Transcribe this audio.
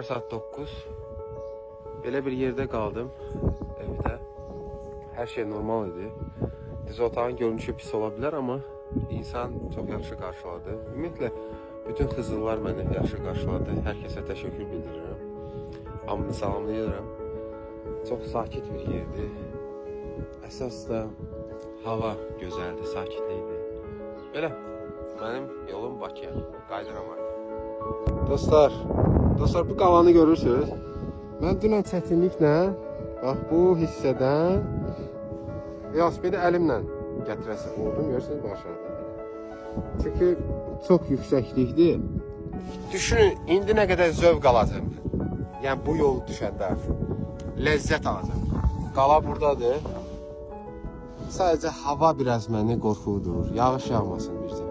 Saat 9. Belə bir yerdə qaldım evdə. Hər şey normal idi. Düz otağın görünüşü pis ola bilər, amma insan çox yaxşı qarşıladı. Ümumiyyətlə bütün Xızıllar məni yaxşı qarşıladı. Hər kəsə təşəkkür bildirirəm. Hamını salamlayıram. Çox sakit bir yerdir. Əsas da hava gözəldir, sakitlik idi. Belə mənim yolum Bakıya. Qayıdıram artıq. Dostlar, bu qalanı görürsünüz. Mən dünən çətinliklə bax bu hissədən velosipedi əlimlə gətirəsi oldum, görürsünüz bu aşağıda. Çünki çox yüksəklikdir. Düşünün, indi nə qədər zövq alacağım. Yəni bu yolu düşəndə artıq ləzzət alacağım. Qala buradadır. Sadəcə hava biraz məni qorxudur. Yağış yağmasın bircə.